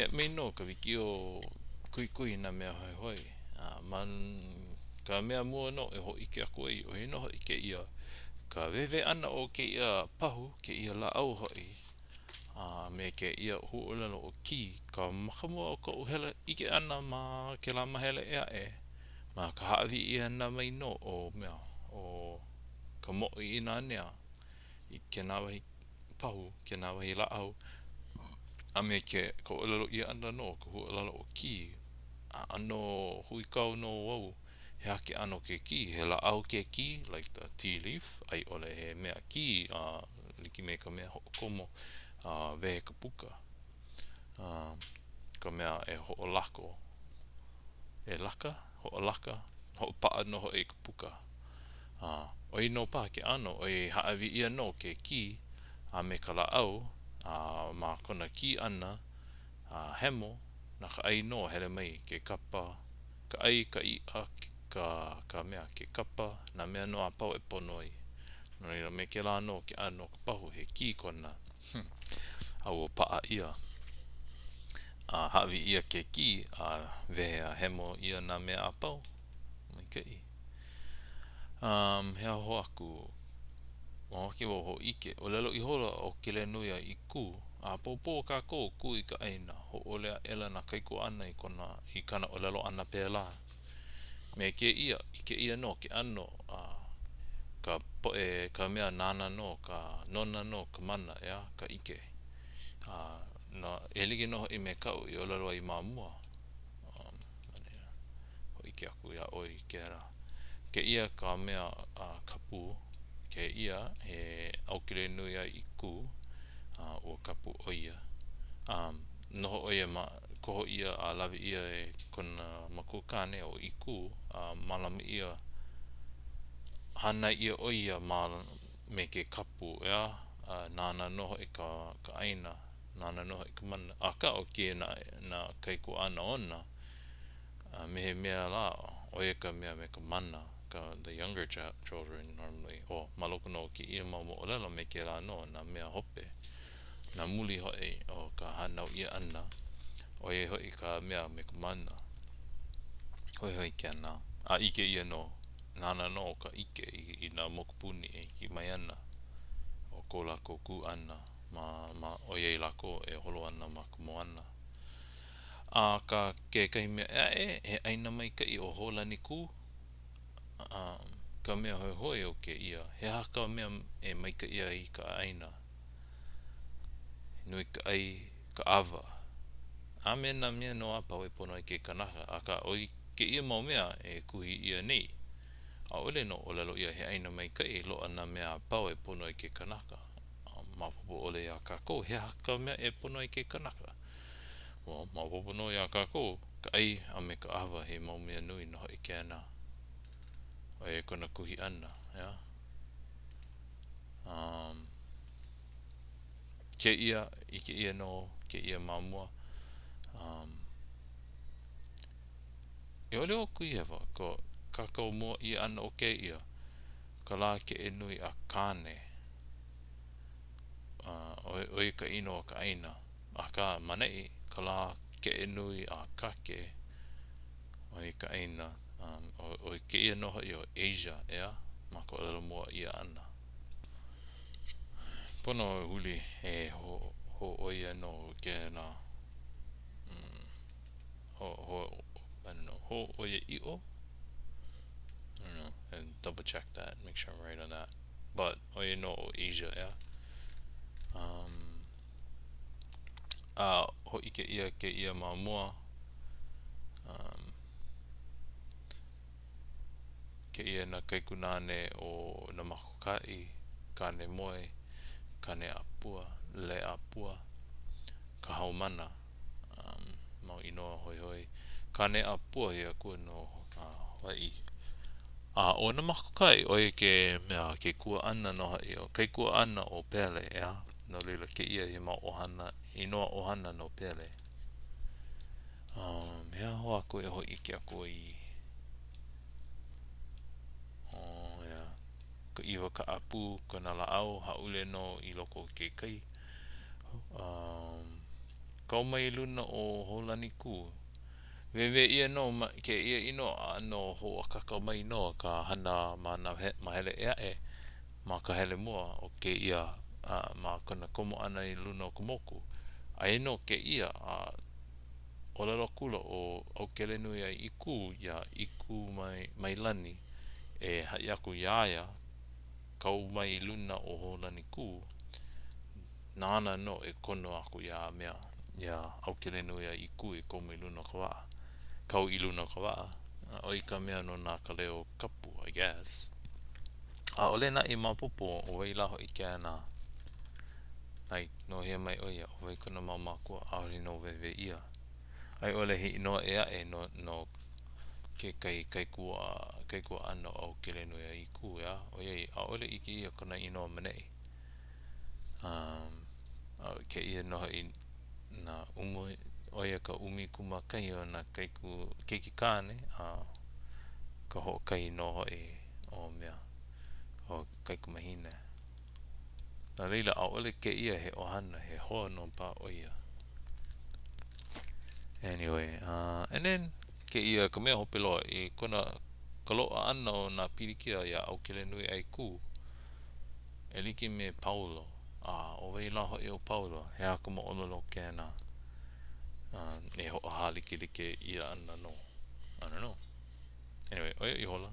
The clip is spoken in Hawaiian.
Eia mai nō ka wikiō kuhikuhi i nā mea hoihoi. A ma ka mea mua nō e hōʻike aku ai, ʻo ia nō hoʻi kēia ka wehewehe ʻana o kēia pahu, kēia lāʻau hoʻi, a me kēia huaʻōlelo ʻo kī, ka makamua o koʻu hele ʻike ʻana ma kēlā mahele ʻē aʻe, ma ka hāʻawi ʻia ʻana mai nō o mea, o ka Mōʻīnanea i kēnā wahi pahu, kēnā wahi lāʻau, a me ke ka ʻōlelo ʻia ʻana nō o ka huaʻōlelo ʻo kī. A ʻano huikau nō wau, he aha ke ʻano o ke kī? He lāʻau ke kī, like the tea leaf, a i ʻole he mea kī, a like me ka mea hoʻokomo a wehe ka puka, a ka mea e hoʻolako, e laka, hoʻolaka, hoʻopaʻa nō hoʻi i ka puka. A ʻo ia nō paha ke ʻano, ʻoiai hāʻawi ʻia nō ke kī a me ka lāʻau, a ma kona kī ʻana a hemo, na ka ʻai nō hele mai ke kapa, ka ʻai, ka iʻa, ka, ka mea, ke kapa, nā mea nō a pau e pono ai. No laila, me kēlā nō ke ʻano o ka pahu, he kī kona, a ua paʻa ʻia. A hāʻawi ʻia ke kī, a wehe a hemo ʻia nā mea a pau. Maikaʻi. Um, he aha hou aku? Mamake wau hōʻike. ʻŌlelo ihola ʻo Kelenuiaʻīkū, ʻApōpō kākou kū i ka ʻāina. Hōʻole aʻela nā kaikuaʻana i kona i kāna ʻōlelo ʻana pēlā. Me kēia, ʻike ʻia nō ke ʻano a ka poʻe ka mea nāna nō ka nona nō ka mana, ʻeā, ka ʻike. A na, e like nō hoʻi me kaʻu i ʻōlelo ai ma mua. Um, hōʻike aku iā ʻoe i kēlā. Kēia ka mea a kapu, kēia he ʻAukelenuiaʻīkū, a ua kapu ʻo ia. Um, noho ʻo ia ma, koho ʻia a lawe ʻia e kona makuakāne ʻo ʻĪkū, a mālama ʻia, hānai ʻia ʻo ia ma me ke kapu, ʻeā, a nāna nō hoʻi ka, ka ʻāina. Nāna nō hoʻi ka mana. Akā, ʻo kēia nā, nā kaikuaʻana ona, a me he mea lā, ʻo ia ka mea me ka mana, ka, the younger children normally, oh, ma loko nō o kēia mau moʻolelo me kēlā nō, nā mea hope, nā muli hoʻi o ka hānau ʻia ʻana, ʻo ia hoʻi ka mea me ka mana. Hoihoi kēnā. A ʻike ʻia nō, nāna nō ka ʻike i, i nā mokupuni e hiki mai ana, o ko lākou kū ʻana. Ma, ma, ʻoiai lākou e holo ana ma ka moana. A ka kekahi mea ʻē aʻe, he ʻāina maikaʻi ʻo Hōlanikū. A, ka mea hoihoi o kēia, he aha ka mea e maikaʻi ai ka ʻāina? Nui ka ʻai, ka ʻawa, a me nā mea nō a pau e pono ai ke kanaka. Akā, ʻo kēia mau mea e kuhi ʻia nei, ʻaʻole nō ʻōlelo ʻia he ʻāina maikaʻi, loaʻa nā mea a pau e pono ai ke kanaka. Maopopo ʻole iā kākou, he aha ka mea e pono ai ke kanaka? Well, maopopo nō iā kākou, ka ʻai a me ka ʻawa he mau mea nui nō hoʻi kēnā. ʻO ia kona kuhi ʻana, ʻeā? Um, kēia, ʻike ʻia nō kēia ma mua. Um, i ʻole wau kuhi hewa, ka kākau mua ʻia ʻana o kēia, ka lā keʻe nui a Kāne. ʻO ia ka inoa o ka ʻāina. Akā, ma ʻaneʻi, ka lā keʻe nui a Kake, ʻo ia ka ʻāina. ʻO kēia nō hoʻi ʻo Asia, ʻeā, ma ka ʻōlelo mua ʻia ʻana. Pono e huli e hōʻoia nō kēlā. Ho, ho, I don't know, hōʻoiaʻiʻo? I don't know, and double check that, make sure I'm right on that. But, ʻo ia nō ʻo Asia, ʻeā? Um, a hōʻike ʻia kēia ma mua, um, kēia nā kaikunāne o Nāmakaokahaʻi, Kānemoe, Kāneʻāpua, Leleʻāpua, Kahaumana, um, mau inoa hoihoi. Kāneʻāpua he akua no Hawaiʻi. A ʻo Nāmakaokahaʻi, ʻo ia ke mea, ke kuaʻana nō hoʻi, ʻo kaikuaʻana o Pele, ʻeā? No laila, kēia he mau ʻohana, inoa ʻohana no Pele. Um, he aha hou aku e hōʻike aku ai? Oh, yeah. Ka ʻiwa kaʻapū, kona lāʻau, hāʻule nō i loko o ke kai. Um. Kau mai i luna o Hōlanikū. Wēwē ʻia nō kēia inoa a ʻano hoʻākāka mai nō ka hana ma nā māhele ʻē aʻe ma ka hele mua o kēia ma kona komo ʻana i luna o ka moku. Aia nō kēia a ʻōlelo akula ʻo ʻAukelenuiaʻīkū iā ʻĪkūmailani e haʻi aku iā ia, kau mai i luna o Hōlanikū, nāna nō e kono aku iā mea, iā ʻAukelenuiaʻīkū e komo i luna o ka waʻa, kau i luna o ka waʻa, ʻo ia ka mea nona ka leo kapu, I guess. ʻAʻole naʻe maopopo ʻo wai lā hoʻi kēnā. Like, no hea mai ʻo ia, ʻo wai kona mau mākua, ʻaʻole nō wēwē ʻia. A i ʻole he inoa ʻē aʻe no no kekahi kaikuaʻa kaikuaʻana o ʻAukelenuiaʻīkū, ʻeā? ʻOiai, ʻaʻole ʻike ʻia kona inoa ma neʻi. Um, a kēia nō hoʻi nā umu, ʻo ia ka 11 o nā kaiku, keiki kāne, a ka hoʻokahi nō hoʻi o mea, o kaikamahine. No laila, ʻaʻole kēia he ʻohana, he hoa nō paha ʻo ia. Anyway, uh, and then, kēia ka mea hope loa i kona ka loaʻa ʻana o nā pilikia iā ʻAukelenuiʻaikū, e like me Paulo. A ʻo wai lā hoʻi ʻo Paulo? He aha ka moʻolelo o kēnā? Uh, e hoʻohālikelike ʻia ana nō. I don't know. Anyway, ʻo ia ihola.